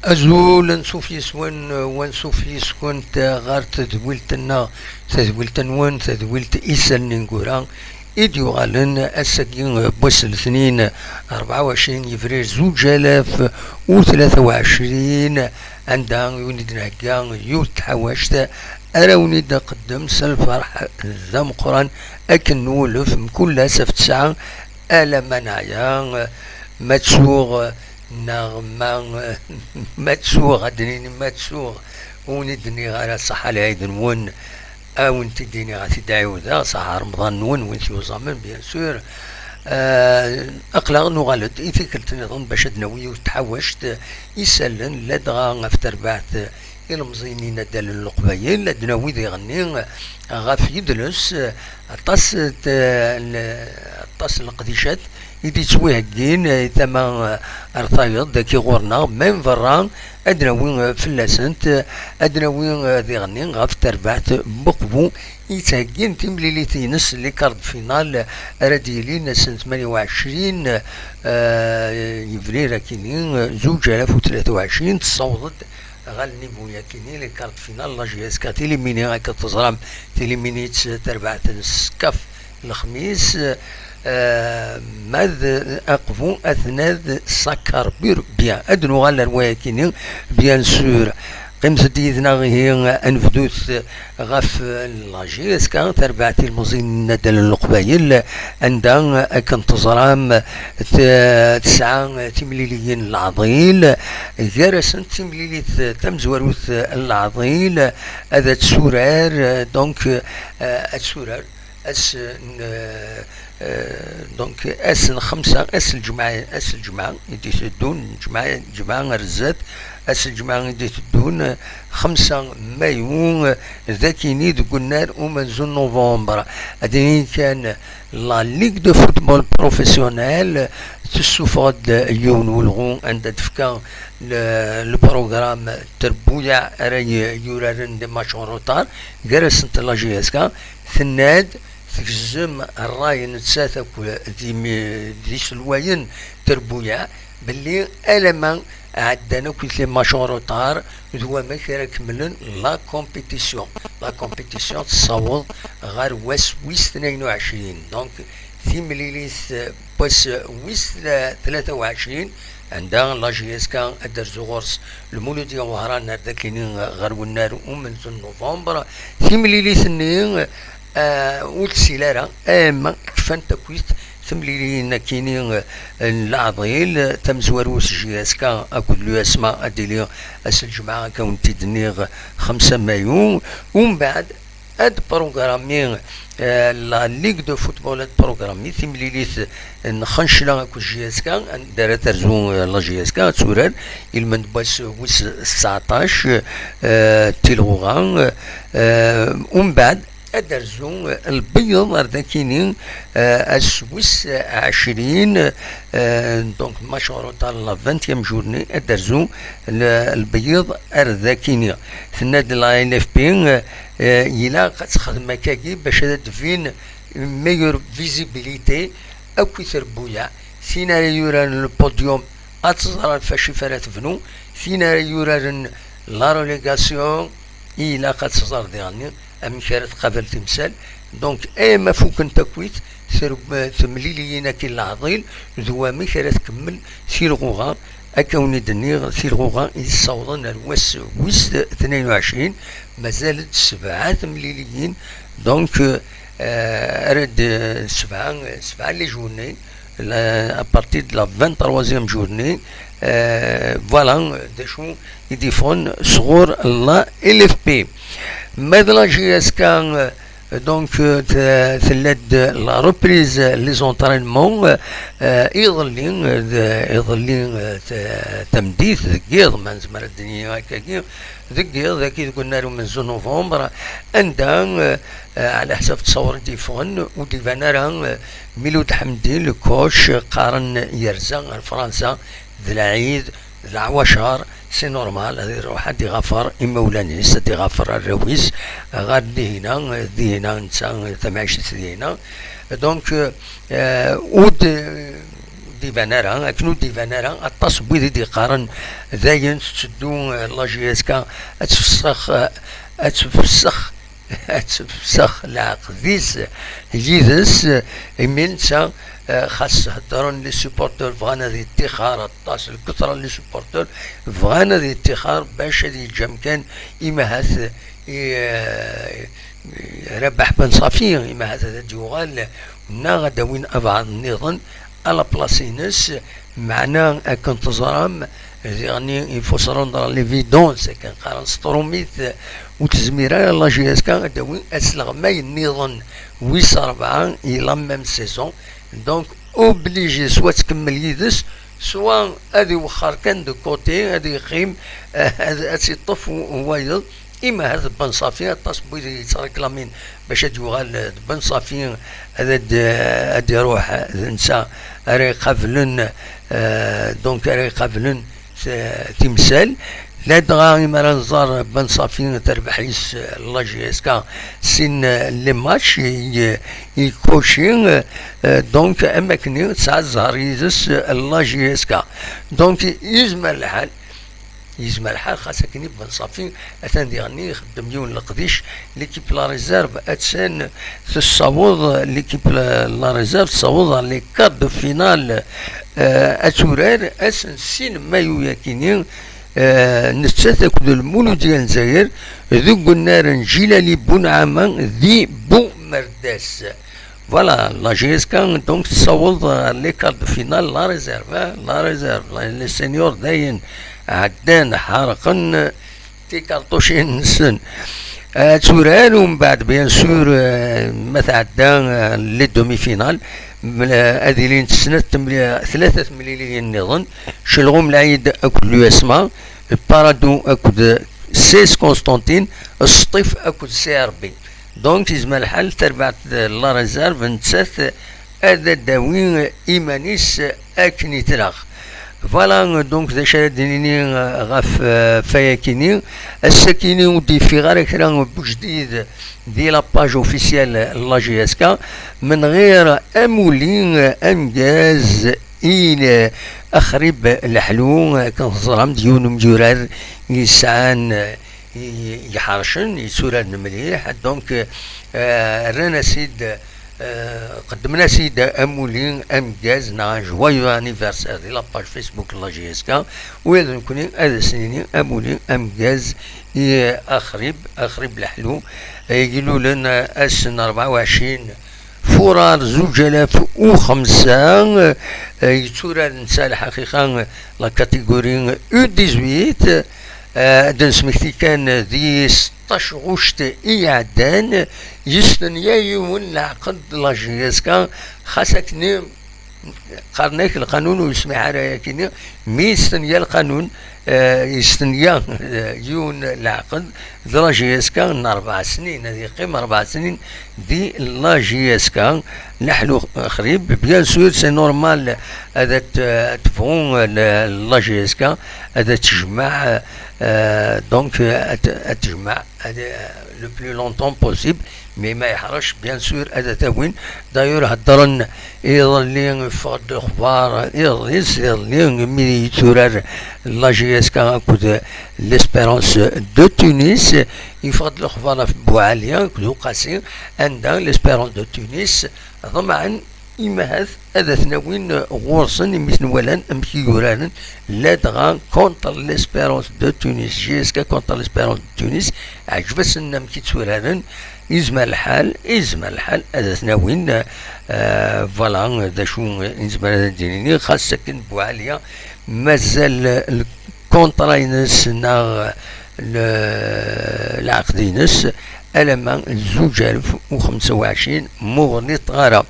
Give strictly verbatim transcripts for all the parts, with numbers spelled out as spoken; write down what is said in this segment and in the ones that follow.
Azul, ansuf yes-wen, wansuf yes-kent ɣer tedwilt-nneɣ, tadwilt-nwen, tadwilt Isallen Ineggura, i d-yuɣalen ass-agi n wass n letnin, rebɛa u ɛecrin yebrir zuǧ alaf u tlata u ɛecrin, anda i wen-id-nhegga yiwet n tḥawact ara wen-id-tqeddem s lferḥ d ameqqran, akken nwulef mkul ass ɣef ttesɛa, alamma neɛya, ma ttuɣ neɣ ma, ma ttuɣ, ad d-nini ma ttuɣ, ur wen-id-nniɣ ara ṣaḥḥa lɛid-nwen, ad wen-t-id-iniɣ, ad t-id-ɛiwdeɣ, ṣaḥḥa Remḍan-nwen, win t-yuẓamen, bien sûr. Euh, aql-aɣ nuɣal-d i tikkelt nniḍen bac ad d-nawi yiwet n tḥawact, isallen, ladɣa ɣef terbaɛt ilemẓiyen inaddalen n Leqbayel, ad d-nawi diɣenni ɣef yidles, aṭas n, aṭas n leqdicat i d-yettwiheggin, eh, tama, eh, ar tayeḍ, dagi ɣur-neɣ, même berra, ad d-nawi, eh, fell-asent, eh, ad d-nawi, eh, diɣenni ɣef terbaɛt n Buqbu, yettheggin timlilit-ines, les quarts de finale, ara d-yilin ass n tmanya u ɛecrin, eh, yebrir akini, eh, zuǧ alaf u tlata u ɛecrin, tessaweḍ-d ɣer lnivu-yakini, les quarts de finale, la J S K Tilimini, akken teẓram, Tilimini d tarbaɛt n Skaf Lexmis, eh, ma d Aqbu atnad Sakar Burbia. Ad nuɣal ar wayakini, bien sûr. Qqimet-d yid-neɣ ihi, ad nebdut ɣef la J S K, tarbaɛt ilmeẓyen n Nadal n Leqbayel, anda akken teẓram t-, tesɛa timliliyin n leɛḍil, gar-asent timlilit tamezwarut n leɛḍil, ad tsurar, donc, euh, ad tsurar ass n, euh, euh, donc ass n xemsa, ass n lǧemɛa, ass n lǧemɛa i d-iteddun, lǧemɛa, lǧemɛa ar zdat, ass n lǧemɛa i d-iteddun, xemsa mayu, d akini deg unnar umenzu n novembre. Ad d-nini kan, la Ligue de football professionnel tessufeɣ-d yiwen n ulɣu anda d-tefka le, le programme n trebbuyaɛ ara y-, yuraren des matchs en retard, gar-asent la J S K, tenna-d tgezzem ṛṛay nettat akk d imi-, d iselwayen n trebbuyaɛ belli alama ɛeddan akk les matchs en retard d wamek ara kemmlen la compétition. La compétition tessaweḍ ɣer wass wis tnayen u ɛecrin. Donc, timlilit, euh, n wass wis tla-, tlata u ɛecrin, anda la J S K ad d-terzu ɣur-s Lmuludya Wehran ar dakini ɣer wennar umenzu n novembre. Timlilit-nni, euh, ur tessil ara, ama kfan takwit temliliyin akini, euh, n leɛḍil, tamezwarut J S K akked l'U S M A ad d-tili ass n lǧemɛa, akka wen-t-id-nniɣ, xemsa mayu, umbeɛd ad programmi, euh, la Ligue de football ad programmi timlilit n Xencla akked J S K, anda ara terzu, euh, la J S K, ad turar ilmend n wass wis tseɛṭac, euh, tilɣuɣa, euh, umbeɛd ad d-terzu, euh, Lbeyyeḍ ar dakini, euh, ass wis ɛecrin, euh, donc match en retard la vingtième journée, ad d-terzu l-, Lbeyyeḍ ar dakini. Tenna-d la L F P, euh, euh, ilaq ad texdem akkagi bac ad d-tbin meilleure visibilité akk i trebbuyaɛ. Tin ara yuraren le podium ad tẓer ɣef wacu ara tebnu, tin ara yuraren la relégation ilaq ad tẓer diɣenni amek ara tqabel timsal. Donc, ama fuken takwit, ter-, temliliyin akkin leɛḍil d wamek ara tkemmel tilɣuɣa. Akka wen-id-nniɣ, tilɣuɣa i yessawḍen ar wass wis tnayen u ɛecrin, mazal-d sebɛa temliliyin, donc, euh, ara d-, sebɛa, sebɛa les journées, la, à partir de la vingt-troisième journée, euh, voilà, d acu i d-iffɣen sɣur la L F P. Ma d la J S K, euh, Donc, euh, t-, tella-d la reprise, euh, les entraînements, euh, euh, iḍelli, euh, d-, iḍelli, euh, t-, tameddit deg yiḍ, ma nezmer ad d-nini akkagi, deg yiḍ, dagi deg unnar umenzu novembre, anda, euh, euh, ɛla ḥsab ttṣawren d-yeffɣen, ur d-iban ara, euh, Miloud Ḥemdi, le coach, qqaren yerza ar Fransa, d lɛid, d leɛwacer, c'est normal, ad iruḥ ad iɣafer imawlan-is, ad iɣafer arraw-is, ɣer dihina, dihina netta, tamɛict dihina. Donc, euh, ur d-, d-iban ara, akken ur d-iban ara, aṭas n wid i d-iqqaren dayen tetteddu, eh, la J S K ad tfessex, eh, ad tfessex, ad tfessex leɛqed-is yid-s, eh, imi netta, eh, xas heddren les supporters bɣan ad yettixer, aṭas, lketṛa n les supporters bɣan ad yettixer bac ad yeǧǧ amkan i, eh, Rabaḥ Ben Ṣafi, i, ad d-yuɣal neɣ ad d-awin abɛaḍ nniḍen à la place-ines, meɛna akken teẓram, diɣen il faut se rendre à l'évidence, akken qqaren s trumit, ur tezmir ara la J S K ad d-tawi asleɣmay nniḍen wis rebɛa i la même saison, donc obligé soit ad tkemmel yid-s, soit ad iwexxer kan de côté, ad yeqqim, ad, ad tt-iṭṭef wayeḍ. Imi ahat d Ben Ṣafi, aṭas n wid yettreklamin bac ad yuɣal d Ben Ṣafi, ad, ad, ad iruḥ d netta ara iqablen, eh, donc ara iqablen s-, timsal. Ladɣa imi ara nẓer Ben Ṣafi terbeḥ-is, eh, la J S K sin, eh, les matchs i, i Kochi, eh, donc am akken tesɛa zzher yid-s, eh, la J S K. Donc yezmer lḥal Yezmer lḥal xas akken i Ben Ṣafi atan diɣenni ixeddem yiwen n leqdic, l'équipe la réserve attan tessaweḍ, l'équipe la, la réserve tessaweḍ ɣer les quarts de finale, eh, ad turar ass n sin mayu yakini, eh, nettat akked Lmuludya n Lezzayer deg unnar n Jilali Bunɛama di Bumerdas. Voilà, la J S K donc tessaweḍ ɣer les quarts de finale, la réserve, hein, la réserve, la, les seniors dayen ɛeddan ḥerqen tikarṭucin-nsen. Ad turar umbeɛd, bien sûr, eh, ma tɛedda, eh, les demi-finales, m-, eh, ad ilint snat temli-, tlata temliliyin nniḍen, Celɣum Lɛid akked l'U S M A, Paradou akked C S Constantine, Sṭif akked C R B. Donc yezmer lḥal tarbaɛt n la réserve nettat ad d-tawi iman-is akken i tlaq. Voilà, donc d acu ara d-nini, euh, ɣef, euh, fayakini. Ass-akini ur d-yeffiɣ ara kra n ujdid di la page officielle n la J S K, min ɣir amulli, euh, ameggaz i, euh, Axrib Leḥlu, euh, akken teẓram d yiwen umyurar yesɛan, euh, i, i iḥercen, yetturaren mliḥ. Donc, euh, rran-as-id, euh, qeddmen-as-id amulli ameggaz neɣ un joyeux anniversaire di la page Facebook n la J S K, u ad nekkni ad as-nini amulli ameggaz i Axrib, Axrib Leḥlu, i ilulen ass n rebɛa u ɛecrin furar zuǧ alaf u xemsa, eh, yetturar netta lḥaqiqa la catégorie U dix-huit, eh, ad d-nesmekti kan di seṭṭac ɣuct i iɛeddan, yestenya yiwen leɛqed la J S K, xas akken qqaren-ak lqanun ur yesmiḥ ara yakini, mi yestenya lqanun, eh, yestenya, eh, yiwen leɛqed d la J S K n rebɛa snin, ad yeqqim rebɛa snin di la J S K. Leḥlu Axrib, bien sûr, c'est normal ad t-, ad tebɣu, eh, la J S K ad tejmeɛ, eh, donc, eh, ad, ad tejmeɛ, ad, eh, le plus longtemps possible, mais ma yeḥrec, bien sûr, ad t-awin. D'ailleurs, heddren iḍelli, yeffeɣ-d lexbar, iḍelli s iḍelli, imi yetturar la J S K akked l'Espérance de Tunis, yeffeɣ-d lexbar ɣef Buɛali akked Uqasi, anda l'Espérance de Tunis ḍemɛen imahat ad ten-awin ɣur-sen imi ten-walan amek i uraren, ladɣa contre l'Espérance de Tunis, J S K contre l'Espérance de Tunis, ɛǧeb-asen amek i tturaren, yezmer lḥal, yezmer lḥal ad ten-awin, eh, voilà, d acu i nezmer ad d-nini, xas akken Buɛaliya mazal lkunṭra-ines neɣ le-, leɛqed-ines alamma d zuǧ alef u xemsa u ɛecrin, ma ur ɣliṭeɣ ara.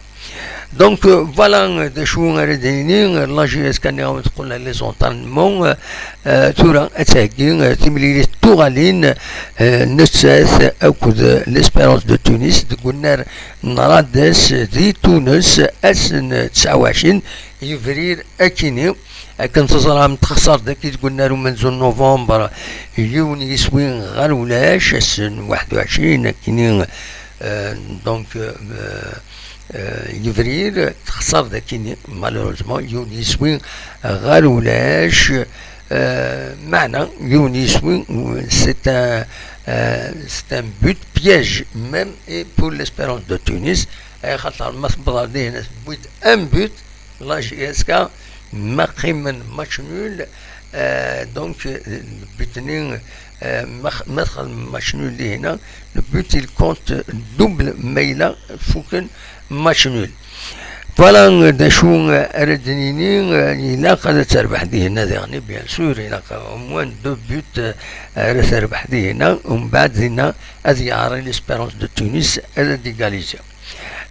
Donc, euh, voilà, euh, d acu ara d-nini, euh, la J S K nniɣ-awen teqqel les entraînements, euh, euh, tura ad theggi, euh, timlilit tuɣalin, euh, nettat akked, euh, l'Espérance de Tunis deg unnar n Radès di Tunes, ass n tesɛa u ɛecrin yebrir akini. Akken teẓram, texṣer dagi deg unnar umenzu n novembre, yiwen yiswi ɣer ulac, ass n waḥed u ɛecrin akini, euh, donc, euh, Yebrir, texṣer dagi-nni, malheureusement, yiwen yiswi ɣer ulac. Meɛna yiwen yiswi, c'est un, c'est un but piège même et pour l'Espérance de Tunis. Axaṭer ma tewweḍ ɣer dihin, tewwi-d un but, la J S K, ma qqimen match nul, donc, but-nni, ma txedmem match nul dihina, le but il compte double ma yella fuken match nul. Voilà d acu ara d-nini. Ilaq ad terbeḥ dihina diɣen, bien sûr, ilaq au moins deux buts ara terbeḥ dihina, umbeɛd dinna ad yeɛri l'Espérance de Tunis ad d-égaliser.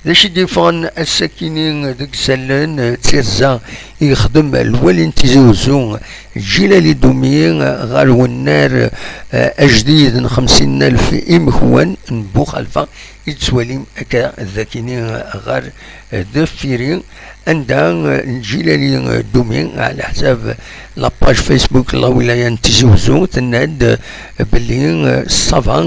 D acu i d-yeffɣen ass-akini deg isallen, d tirza i yexdem lwali n Tizi Uzzu, Ǧilali Dumi, ɣer wennar ajdid n xemsin alef imekwan n Buxalfa i d-tettwalim akka d akini ɣer deffir-i, anda Ǧilali Dumi, ɛla ḥsab la page Facebook n la wilaya n Tizi Uzzu, tenna-d belli ṣṣaba,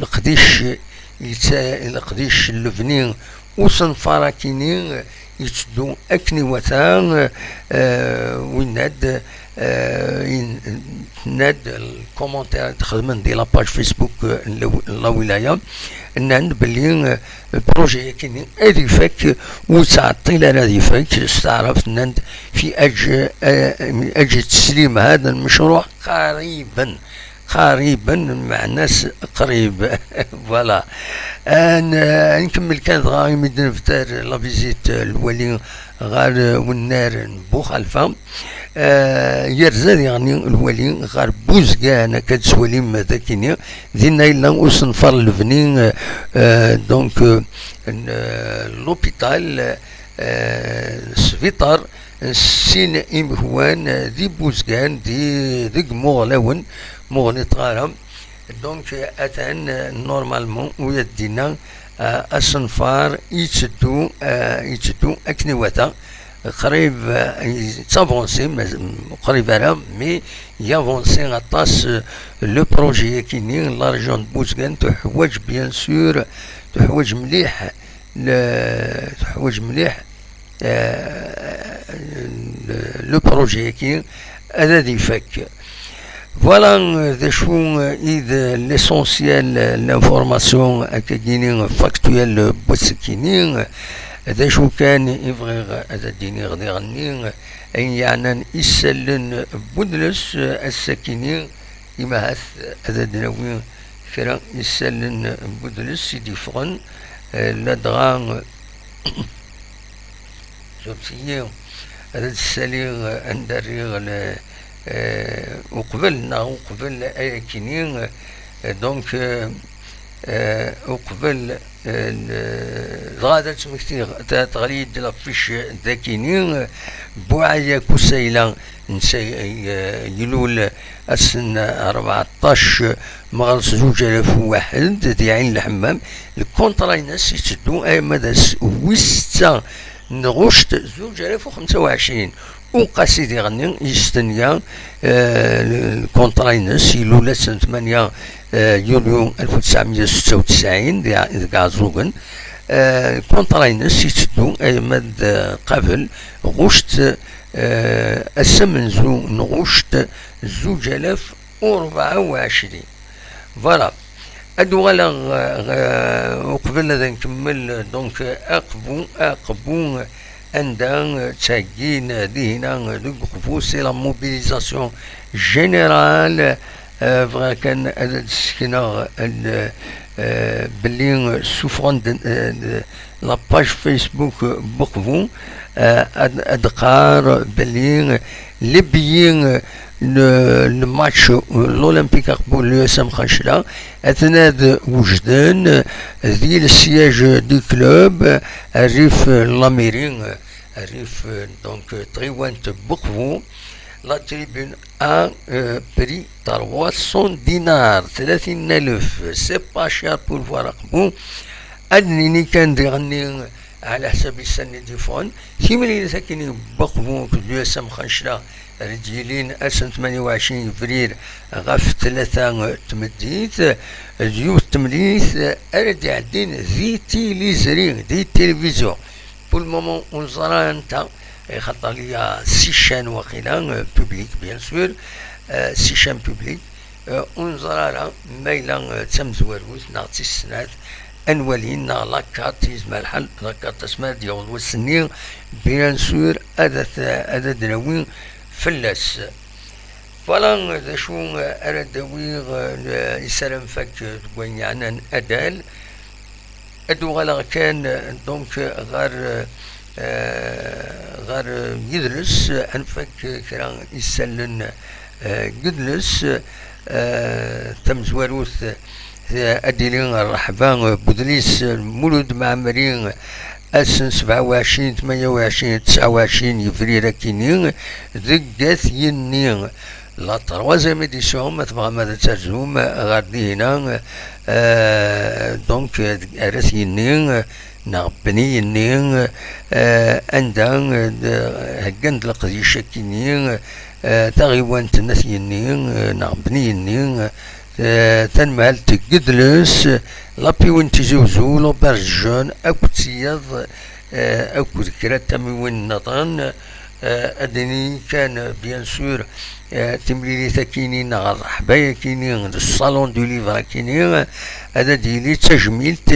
leqdic, leqdic n lebni usenfar akini yetteddu akken iwata. Winna-d, tenna-d lkumantir i d-xedmen di la page Facebook n la wilaya, nnan-d belli projet akini ad ifak, ur yettɛeṭṭil ara ad ifak. S taɛrabt nnan-d في أجل تسليم هذا المشروع قريبا. قريبا، meɛna-s qrib. Voilà. Ad nkemmel kan dɣa imi d-nebder la visite lwali ɣer wennar n Buxalfa. Yerza diɣen lwali ɣer Buzgan, akka d-tettwalim dagi-nni. Dinna yella usenfar lebni, donc, n l'hôpital, sbiṭar, sin imekwan di Buzgan, di, deg Muɣlawen, Muɣli Tɣara. Donc, atan, normalement, u yad-dinna asenfar yetteddu, yetteddu akken iwata, qrib, yettavansé, qrib ara, mais yavansi aṭas le projet akini. La région de Buzgan teḥwaǧ, bien sûr, teḥwaǧ mliḥ, teḥwaǧ mliḥ le projet-agi ad ad ifak. Voilà d acu i d l'essentiel, l'information akkagini factuelle n wass-akini. D acu kan i bɣiɣ ad d-iniɣ diɣenni, ayen yeɛnan isallen n udles ass-akini, imahat ad d-nawi kra isallen n udles i d-yeffɣen ladɣa. Suref-iyi, ad d-ssaliɣ anda rriɣ uqbel, neɣ uqbel ayakini, donc, uqbel, dɣa ad d-smektiɣ, teɣli-d l'affiche dakini. Buɛaya Kusayla, netta ilul ass n rbeɛṭac Meɣres zuǧ alaf u waḥed di Ɛin Lḥemmam. Lkuntra-ines yetteddu arma d ass wis setta n ɣuct zuǧ alaf u xemsa u ɛecrin. Uqasi diɣenni yestenya lkuntra-ines, ilul ass n tmanya yulyu alef u tesɛemya u setta u tesɛin deg Ɛeẓẓugen. Lkuntra-ines yetteddu arma d qabel ɣuct, ass amenzu n ɣuct zuǧ alaf u rebɛa u ɛecrin. Voilà. Ad uɣaleɣ, euh, uqbel ad nkemmel, donc, aqbu, aqbu, anda, euh, tteggin, euh, dihina, euh, deg uqbu, c'est la mobilisation générale, euh, bɣiɣ kan ad d-ssekneɣ, euh, euh, belli, euh, ssufɣen-d, euh, la page Facebook, euh, n uqbu, euh, ad, ad qqar belli, euh, les billets, euh, le, le match, euh, l'Olympique aqbur l'U S M Xancla, atnad wejden, euh, di le siège du club, euh, rrif, euh, la mairie, euh, rrif, euh, donc, euh, tɣiwant n uqbu, la tribune A, euh, prix trois cents dinars, tlatin alef, c'est pas cher pour voir aqbu. Ad nini kan diɣenni, ɛla ḥsab issan-nni d-yeffɣen. Timlilit akkin n Baqbu akked l'U S M Xancla ara d-yilin ass n tmanya u ɛecrin yebrir ɣef tlata n tmeddit, d yiwet n temlilit ara d-iɛeddin di tiliẓri, di tilivizyu. Pour le moment, ur neẓri ara anta, axaṭer il y a six chaînes waqila, euh, publiques, bien sûr, euh, six chaînes publiques. Euh, ur neẓri ara ma yella, euh, d tamezwarut neɣ d tis snat, ad nwali, neɣ la quatre, yezmer lḥal la quatre, asmi ara d-yaweḍ wass-nni, bien sûr, ad at-, ad ad-nawi fell-as. Voilà, d acu ara d-awiɣ, eh, yessaram fak deg wayen yeɛnan adal. Ad uɣaleɣ kan, eh, donc, ɣer, eh, ɣer yidles, ad nfak kra isallen, eh, n yidles, eh, tamezwarut, eh, ad d-tili rreḥba, eh, n wedlis, eh, Mulud Mɛemmri, ass n sebɛa u ɛecrin, tmanya u ɛecrin, tesɛa u ɛecrin yebrir akkin-nni deg At Yenni. La troisième édition, ma tebɣam ad terzum ɣer dihina, euh, donc, euh, ar At Yenni, euh, neɣ Bni Yenni, euh, anda, euh, d-, heggan-d leqdic akkin-nni, euh, taɣiwant n At Yenni, euh, neɣ Bni Yenni, euh, tanemhalt n yidles, Lapiwin n Tizi Uzzu, l'Auberge Jaune, akked tiyaḍ, eh, akked kra n tamiwin nniḍen. Eh, ad d-nini kan, bien sûr, eh, timlilit akkin-nni neɣ rreḥba akkin-nni, le salon du livre akkin-nni, ad d-yili d tajmilt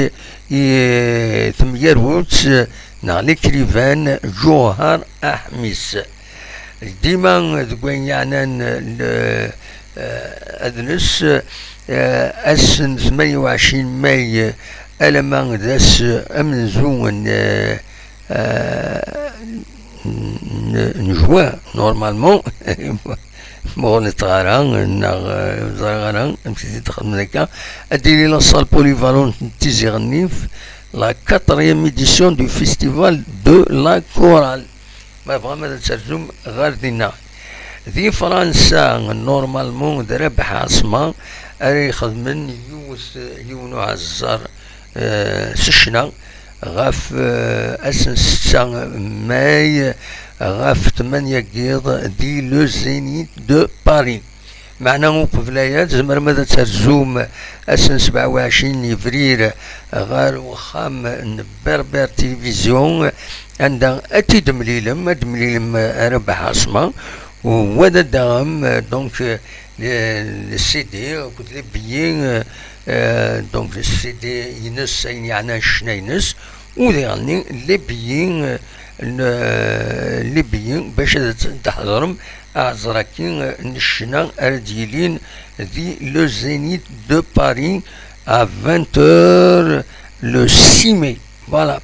i temyarut neɣ l'écrivaine Ǧuhar Aḥmis. Dima deg wayen yeɛnan le-, eh, adles, eh, ass n tmanya u ɛecrin mai, eh, alamma d ass amenzu n, eh, eh, n, n juin, normalement, ma ur ɣliṭeɣ ara, neɣ, eh, ur ẓriɣ ara amek i t-id-xedmen akka, ad d-tili la salle polyvalente n Tizi Ɣennif, la quatrième édition du festival de la chorale. Ma tebɣam ad terzum ɣer dinna. Di Fransa, normalement, d Rabaḥ Ɛaṣma ara ixedmen yiwet, yiwen uɛeẓẓer, eh, s ccna ɣef, eh, ass n setta mai ɣef tmanya n yiḍ di le Zénith de Paris. Meɛna uqbel aya, tzemrem ad terzum ass n sebɛa u ɛecrin yebrir ɣer uxxam n Berber Télévision, anda ad t-id-temlilem, ad temlilem Rabaḥ Ɛaṣma, u ad d-taɣem, donc, le, le C D akked les billets, euh, donc le C D ines, ayen yeɛnan ccna-ines, u diɣenni les billets, euh, n, les billets bac ad d-tḥeḍrem aɛẓer-agi, eh, n ccna ara d-yilin di le Zénith de Paris à vingt heures le six mai. Voilà.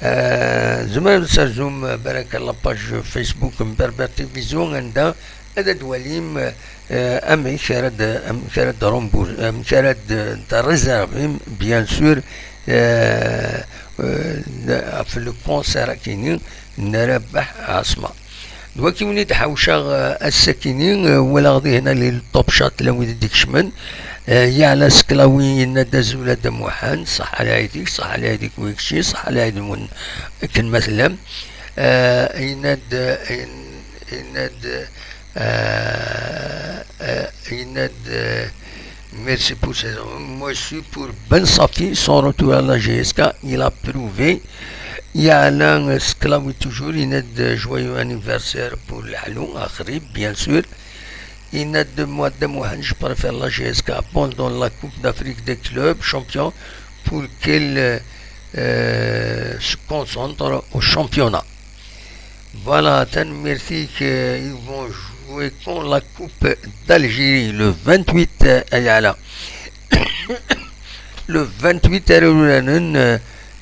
Eh, tzemrem ad terzum, eh, baraka la page Facebook n Berber Télévision, anda ad d-twalim, eh, amek ara d-, amek ara d-remboursem, amek ara d-, d-réservem, bien sûr, eh, eh, ɣef le concert akini n Rabaḥ Ɛaṣma. D wagi i wen-d-ḥawceɣ, eh, ass-akini, eh, walaɣ dihin les top chat llan wid i d-ikecmen. Eh, Yeɛla Seklawi yenna-d: "Azul a Dda Muḥend, ṣaḥḥa lɛid-ik, ṣaḥḥa lɛid-ik wikci, ṣaḥḥa lɛid-nwen akken ma tellam." Eh, yenna-d, eh, yen-, yenna-d, eh, eh, yenna-d, eh, "Merci pour ces hommes. Moi, je suis pour Ben Safi. Son retour à la J S K, il a prouvé." Yeɛla Seklawi toujours, yenna-d: "Joyeux anniversaire pour Lahlou Akhrib, bien sûr." Yenna-d: "Moi, Dda Muḥend, je préfère la J S K pendant la Coupe d'Afrique des clubs champions pour qu'elle, euh, se concentre au championnat." Voilà, tanemmirt-ik, euh, ils vont jouer quand la Coupe d'Algérie, le vingt-huit, euh, ay Yeɛla. Le vingt-huit ara uraren, euh,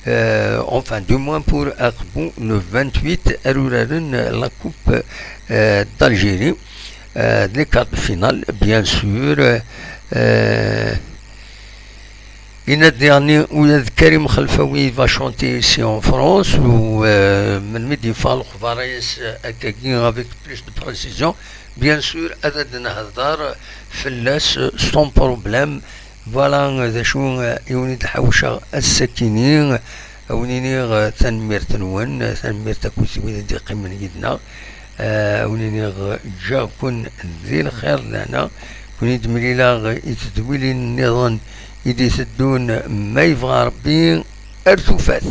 euh, enfin, du moins pour Aqbu, le vingt-huit ara uraren, euh, la Coupe, euh, d'Algérie, euh, les quarts de finale, bien sûr. Euh, yenna-d diɣenni ula d Karim Xelfawi va chanter ici en France, u, euh, melmi d-yeffeɣ lexbar-is, euh, akkagi avec plus de précision, bien sûr, ad d-nehder fell-as, euh, sans problème. Voilà, euh, d acu, euh, i wen-id-ḥawceɣ ass-akini, A wen-iniɣ, eh, tanemmirt-nwen, eh, tanemmirt akk i wid i d-yeqqimen yid-neɣ. Eh, a wen-iniɣ, eh, ǧǧiɣ-ken di lxir d lehna. Ken-id-mlileɣ i tedwilin nniḍen i d-iteddun, ma yebɣa Rebbi, ar tufat.